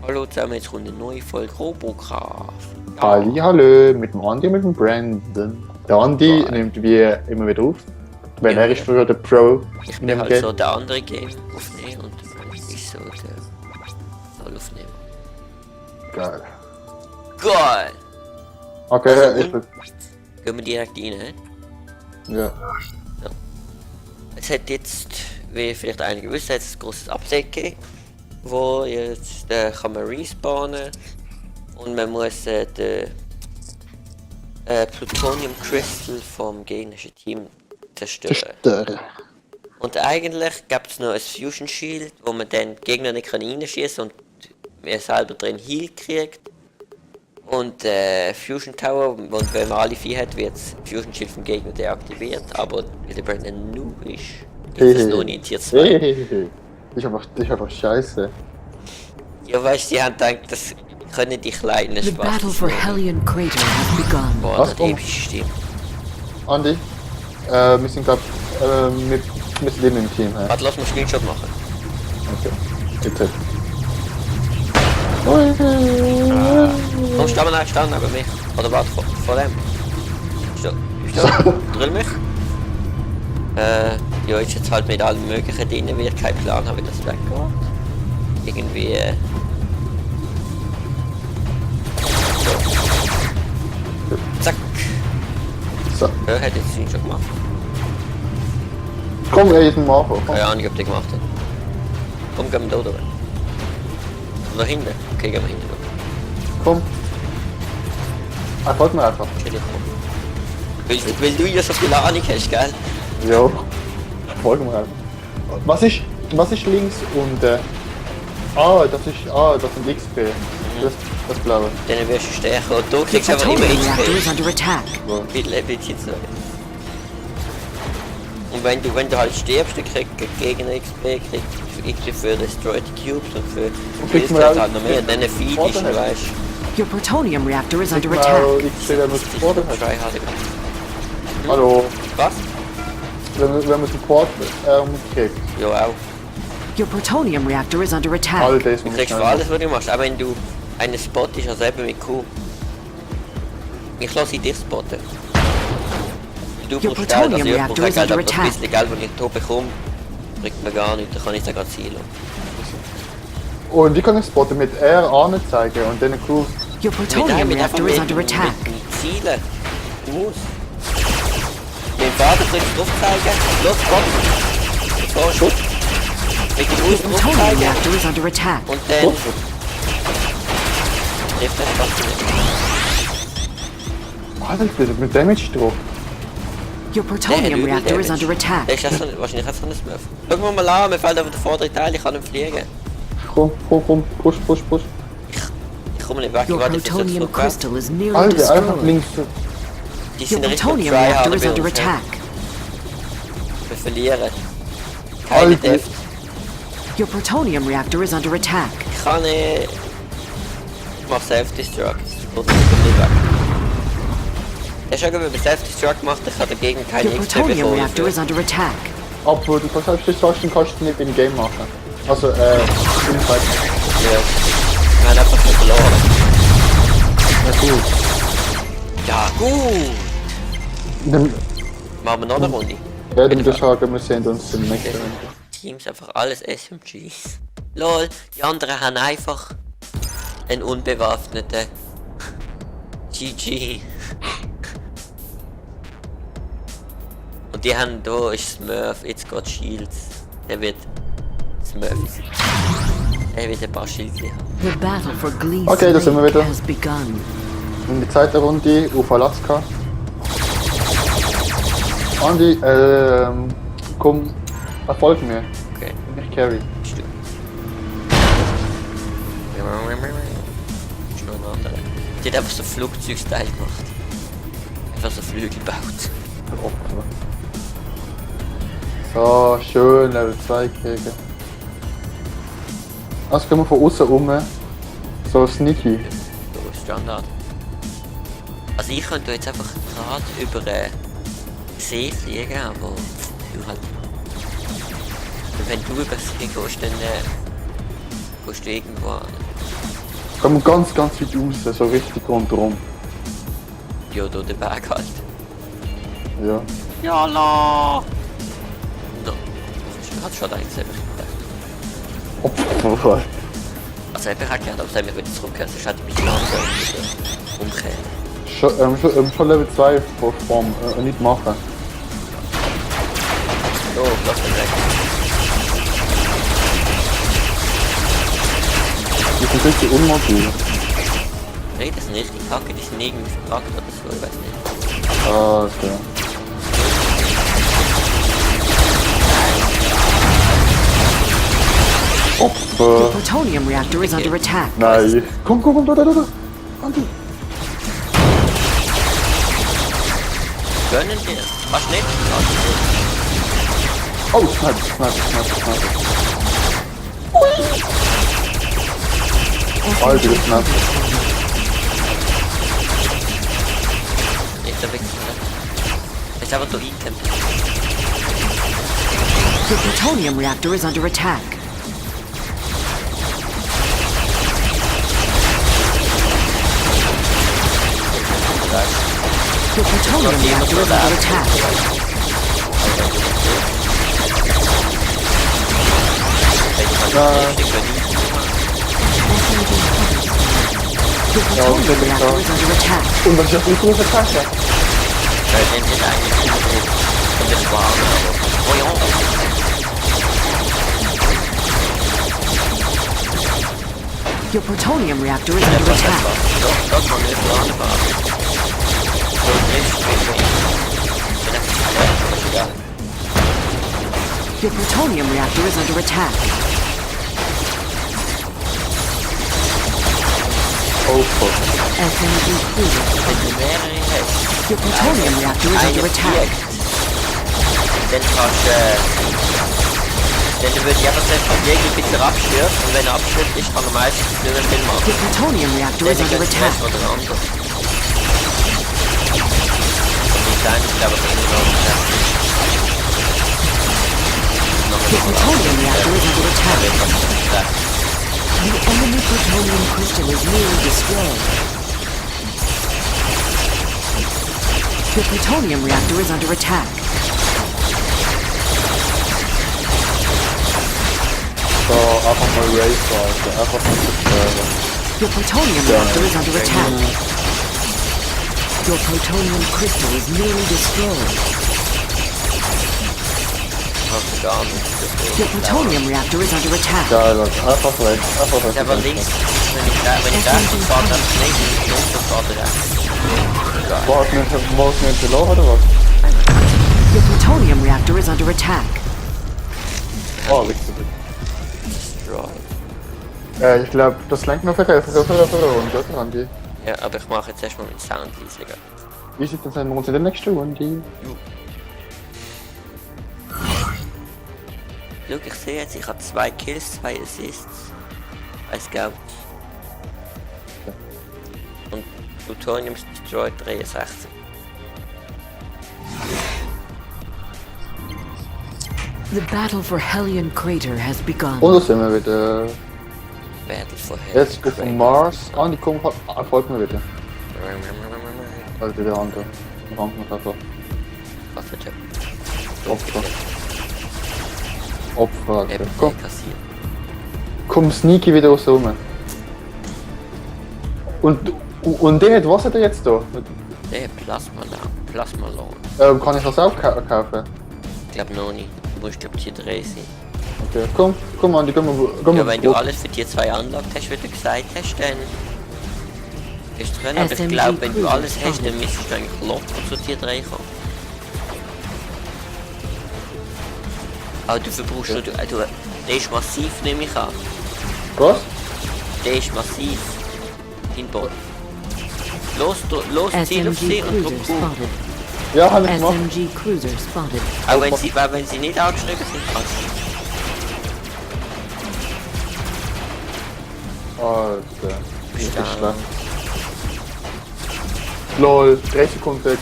Hallo zusammen, jetzt kommt eine neue Folge Robocraft. Hallo, mit dem Andi und mit dem Brandon. Der Andi Hi. nimmt wie immer wieder auf, weil Ja, er ist früher der Pro Ich in bin dem halt Game. so der andere Game aufnehmen und ich ist so der Aufnehmen. Geil. Geil! Okay, Also, ich bin... Gehen wir direkt rein, hä? Ja. Es hat jetzt, wie vielleicht einige wissen, hat es ein grosses Update gegeben, wo jetzt kann man respawnen und man muss den Plutonium Crystal vom gegnerischen Team zerstören. Zerstören. Und eigentlich gibt es noch ein Fusion Shield, wo man dann die Gegner nicht reinschießen und er selber drin Heal kriegt. Und Fusion Tower, und wenn man alle 4 hat, wird das Fusion Shield vom Gegner deaktiviert, aber weil der Brandon Noob ist es noch nicht in Tier 2. Das ist einfach scheiße. Ja, weißt du, die haben gedacht, das können die kleinen The battle Schwarzen for nehmen. Hellion Crater has begun. Boah, Was? das epische Stimme. Andi, wir sind glaub wir sind im Team. Hä? Warte, lass mal einen Screenshot machen. Okay, bitte. Komm, stehen neben mich. Oder warte, vor dem. Drill mich. Ja, ist jetzt halt mit allem möglichen drin, weil ich keinen Plan habe, wie das weggeht. Irgendwie... So. Zack. So, Ja, hat jetzt ihn schon gemacht. komm, jeden Marco. Komm. Keine Ahnung, ob der gemacht hat. Komm, gehen wir da drüber. Oder hinten? Okay, gehen wir hinten drüber. Komm. Folgt mir einfach. Chill, komm. Weil du ja so viel Ahnung hast, gell? Jo. Folgen mir einfach. Was ist links und das sind XP. Das blaue. Dann wirst du stärker. Und du The kriegst einfach immer plutonium reactor is XP. under attack. Mit Level jetzt so. Und wenn du halt stirbst, dann kriegst du gegen XP, kriegst für Destroyed Cubes und für kriegst Kills du auch halt noch mehr. Dann feed ist, Vorteile. weißt Your plutonium reactor is under Mal attack. XP, wenn man Support du. hat. Tryhard. Hallo. Was? Wenn man Support kriegt. Ja, auch. Your plutonium reactor is under All attack. das Du muss kriegst für alles, was du machst, auch wenn du einen Spot ist, also eben mit Q. Ich lasse dich spotten. Du Your brauchst Geld, also plutonium ich reactor brauche is Geld, under aber das attack. bisschen Geld, das ich hier bekomme, bringt mir gar nichts, dann kann ich es gerade zielen. Und wie kann ich spotten? Mit R anzeigen und dann Crew. Your plutonium reactor is under attack. Mit Zielen. Du musst. Mit dem Vater drückst du drauf zeigen. Los, komm. So, Schutz. Mit dem Your Fuß drauf plutonium zeigen. reactor is under attack. Und dann... Trifft das fast nicht. Alter, mit Damage drauf. Your plutonium Der hat reactor is Damage. under attack. Der ist ja so, wahrscheinlich auch so ein Smurf. Schauen wir mal an, mir fällt aber der vordere Teil, ich kann nicht fliegen. Komm, push. Ich komme nicht weg, Your warte, ich versuche plutonium zurück. crystal is nearly Alter, einfach destroyed. links. Die Your sind richtig plutonium reactor is bei under uns, ja. attack. Wir verlieren. Keine Alter. Deft. Your plutonium reactor is under attack. Ich kann nicht... Ich mach Self-Destruct. Das kommt nicht weg. Ja, schon, wenn man Self-Destruct macht, dann kann dagegen keine Your XP plutonium bekommen. reactor is under attack. Aber du kannst Selbstdestruction kannst du nicht im Game machen. Also, inside. Ja. Wir haben einfach nur verloren. Ja, gut. Ja, gut. Dann, Machen wir noch eine Runde. ja, dann würde ich sagen, wir sehen uns im nächsten Runde. Teams einfach alles SMGs. Lol, die anderen haben einfach einen unbewaffneten GG. Und die haben da ist Smurf, jetzt geht Shields. Der wird Smurf. Der wird ein paar Shields haben. The battle for Glee's Okay, da sind wir Lake wieder. has begun. In die zweite Runde auf Alaska. Andi, komm, erfolg mir. Okay, Ich carry. stimmt. Ist noch ein anderer. Die hat einfach so Flugzeugstyle gemacht. Einfach so Flügel gebaut. So, schön, Level 2 kriegen. Also können wir von außen rum. So sneaky. So Standard. Also ich könnte jetzt einfach gerade über den See fliegen, aber du halt. Und wenn du über den See gehst, dann kommst du irgendwo an. Komm ganz weit raus, so richtig rundherum. Ja, da den Berg halt. Ja. Ja, la! No. Hat schon eigentlich selber gedacht. Oh, Also ich habe gedacht, aber wieder zurückgehört, sonst hätte ich mich langsam wieder umkehren. schon Level 2 Form nicht machen. So, lass mich weg. Die sind richtig unmobil. Nee, das sind richtig kacke, die sind irgendwie verpackt oder so, ich weiß nicht. Ah, okay. Your Opfer. plutonium reactor is under attack. Nein. Komm, da. Andi. Gönnen dir? Fast nicht? Oh, Sniper. Alter, das Sniper. Nicht der Wichser. Ist aber da eingekämpft. Your plutonium reactor is under attack. Your plutonium reactor is under attack. Your plutonium reactor is under attack. Und was ist das für eine große Tasche? Weil den sind eigentlich immer so. Und das war aber. Oh ja. Your plutonium reactor is under attack. Doch, das war nicht planbar. So, nicht spielen. Bin einfach egal. Your plutonium reactor is under attack. Oh, fuck. SMG cruiser. Wenn du mehrere hast, Your plutonium reactor is under attack. dann kannst dann würde ich einfach sagen, von jedem bitte abschürfen und wenn er abschürft ist, kann er meistens nicht mehr viel machen. Your plutonium reactor Dann is under ist attack. es oder der andere. Und die Kleine ist aber immer noch Your plutonium reactor is under attack. The enemy plutonium crystal is nearly destroyed. Your plutonium reactor is under attack. So, einfach mal Race Leute. Einfach mal zerstören. Your plutonium reactor is under attack. Your plutonium crystal is nearly destroyed. Hast gar nicht. Your plutonium reactor is under attack. Geil, Leute. Einfach weg. Einfach weg. Ja, aber links, wenn ich da fahre, dann nicht fahrt er rechts. War es nicht verloren oder was? Your plutonium reactor is under attack. Oh, liegt so. Destroy. Ich glaube, das lenkt noch für Runde, oder Andi? Ja, aber ich mache jetzt erstmal mit Sound leisiger. Wie sieht das denn uns in der nächsten Runde? Schau, ich sehe jetzt, ich habe 2 Kills, 2 Assists. Ein Scout. Und Plutonium Destroyed 63. The battle for Hellion Crater has begun. Und da sind wir wieder. Battle for Hell. Jetzt auf dem Mars. Andi, komm, folgt mir wieder. Also der andere. Rank noch einfach. Was für Job? Opfer. Opfer, Alter. Eben Komm, kassieren. komm, sneaky wieder raus rum. Und der hat was hat er jetzt da? Der Plasmalon. Kann ich das auch kaufen? Ich glaube noch nicht. Du musst glaube Tier 3 sein. Okay, komm Andi, komm Ja, mal. wenn du alles für die 2 Anlagen hast, wie du gesagt hast, dann ist es können. Aber ich SMG glaube, wenn du Cruiser alles hast, spotted. dann müsstest du eigentlich locker zu Tier 3 kommen. Aber du verbrauchst nur, der ist massiv, nehme ich an. Was? Der ist massiv. Dein Bot. Los, Ziel auf sie SMG und cruiser drück auf. spotted. Ja, hab ich gemacht. SMG cruiser spotted. Auch wenn sie nicht angeschrieben sind, kannst Alter. Das ist Ja. schlecht. LOL, 3 Sekunden.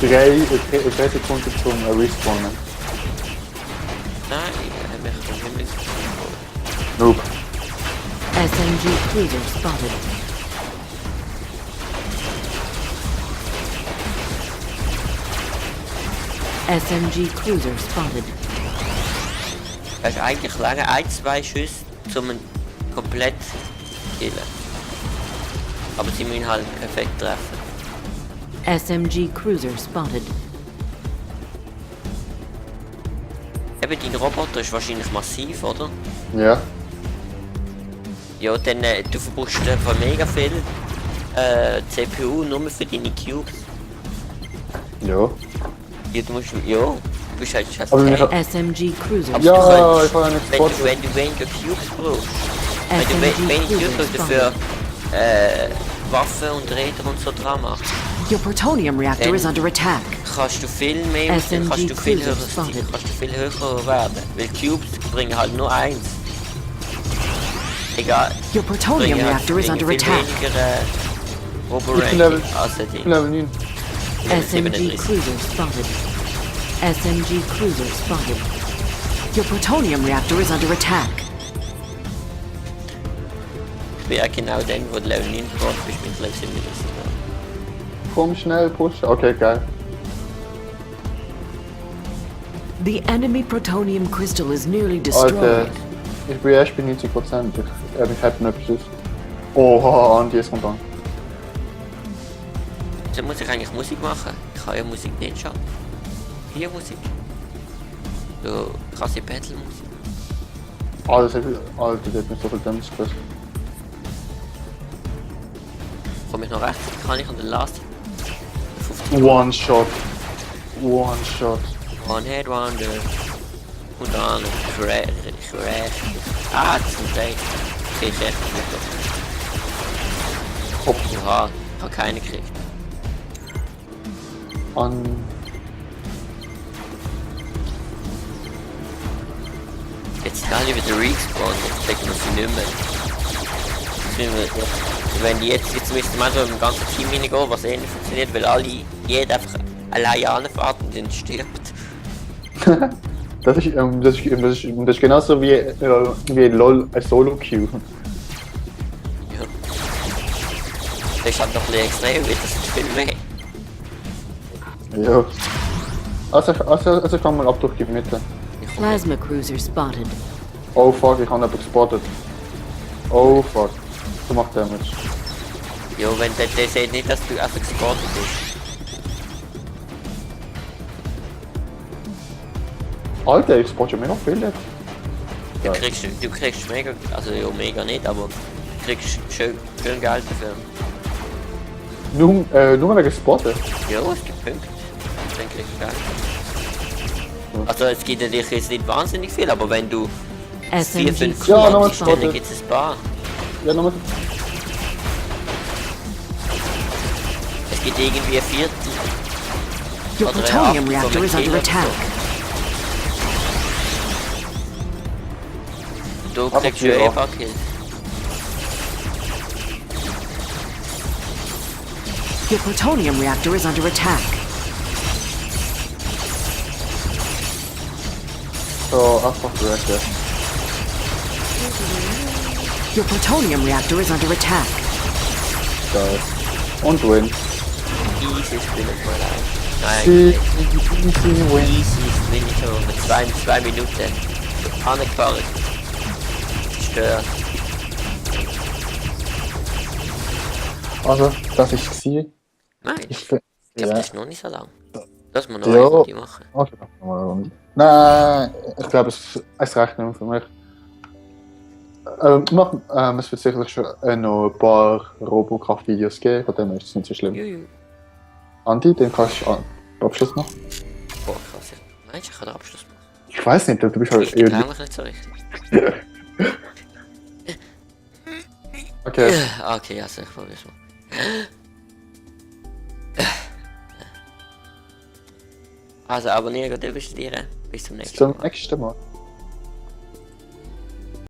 3 Sekunden zum Respawnen. Nein, ich habe mich vom Himmel geholt. Nope. SMG cruiser spotted. SMG cruiser spotted. Es ist eigentlich lange 1-2 Schüsse, um einen komplett zu killen. Aber sie müssen halt perfekt treffen. SMG cruiser spotted. Eben, dein Roboter ist wahrscheinlich massiv, oder? Ja. Ja, dann du verbrauchst einfach mega viel CPU nur für deine Cubes. Ja. Ja, du musst, ja, du bist halt scheiße. Aber wir- SMG cruiser Aber Ja, du kannst, ich habe einen wenn Export. du weniger Cubes brauchst, wenn du SMG weniger cruiser Cubes dafür spotted. Waffen und Räder und so dran machst, Your plutonium reactor is under attack. kannst du viel mehr, SMG kannst du viel Cruiser höher, spotted. kannst du viel höher werden. Weil Cubes bringen halt nur eins. Egal. Your plutonium bringen halt reactor is under viel attack. weniger Ich bin Level- Oberranking als die. Ich bin Level 9. SMG 37. cruiser spotted. SMG cruiser spotted. Your plutonium reactor is under attack. Ich bin ja genau den, wo du Level 9 geworden bist mit Level 37. Komm schnell, push. Okay, geil. The enemy plutonium crystal is nearly Alter, destroyed. ich bin erst bei 90%. Ich hätte noch etwas. Oha, Andi, es kommt an. So muss ich eigentlich Musik machen. Ich kann ja Musik nicht schauen. Hier Musik. So krasse Battle-Musik. Alter, der hat nicht so viel Damage gekostet. Komme ich noch rechts? Kann ich an den Last 50 One Shot. One Shot. One Head Wonder. Und dann Crash. Ah, das ist ein Teil. Okay, ich echt nicht. Hopp. Oha, ich habe keinen gekriegt. An. Jetzt sind alle wieder respawned, jetzt checken wir sie nicht mehr. Wenn die jetzt müsste man so im ganzen Team reingehen, was eh nicht funktioniert, weil jeder einfach allein anfährt und dann stirbt. Das ist genauso wie LOL als Solo-Queue. Ja. Das ist halt noch ein bisschen extrem, weil das ist viel mehr. Ja. Also ich kann mal ab durch die Mitte. Plasma cruiser spotted. Oh fuck, ich habe jemanden gespottet. Oh fuck. Du machst Damage. Ja, wenn der sieht nicht, dass du einfach gespottet bist. Alter, ich spotte mega viel jetzt. Ja. Du kriegst mega, also ja mega nicht, aber du kriegst schön Geld dafür. Nur wegen Spottet. Ja, es gibt Punkte. Dann kriegst du Geld. Also es gibt natürlich jetzt nicht wahnsinnig viel, aber wenn du 4, SMG 5 Ja, cruiser nochmal bist, dann spottet. gibt es ein paar. Ja, nochmal. Es gibt irgendwie ein Viertel. Your Oder plutonium Achtel reactor von is einem under Kill oder attack. Du Aber kriegst vier schon auch. einfach Kills. Your plutonium reactor is under attack. So, einfach retten. Your plutonium reactor is under attack. Geil. Und win. Easy Spinnen voll ein. Nein, Easy win. easy Spin schon mit 2 Minuten. Angefahren. Zerstört. Also, das ist es. Nein, Ich ich finde. glaube, Ja. das ist noch nicht so lang. Lass mal noch Ja. eine Runde machen. Okay, nochmal eine Runde. Nein, ich glaube, es reicht nicht mehr für mich. Es wird sicherlich schon noch ein paar Robocraft-Videos geben, von dem ist es nicht so schlimm. Juju. Andi, den kannst du Abschluss machen. Boah, krass. Meinst du, ich kann den Abschluss machen? Ich weiß nicht, du bist halt Ich eher. glaube nicht so richtig. Okay, Okay, also ich probier's mal. Also abonnieren und investieren. Bis zum nächsten Mal. zum nächsten Mal.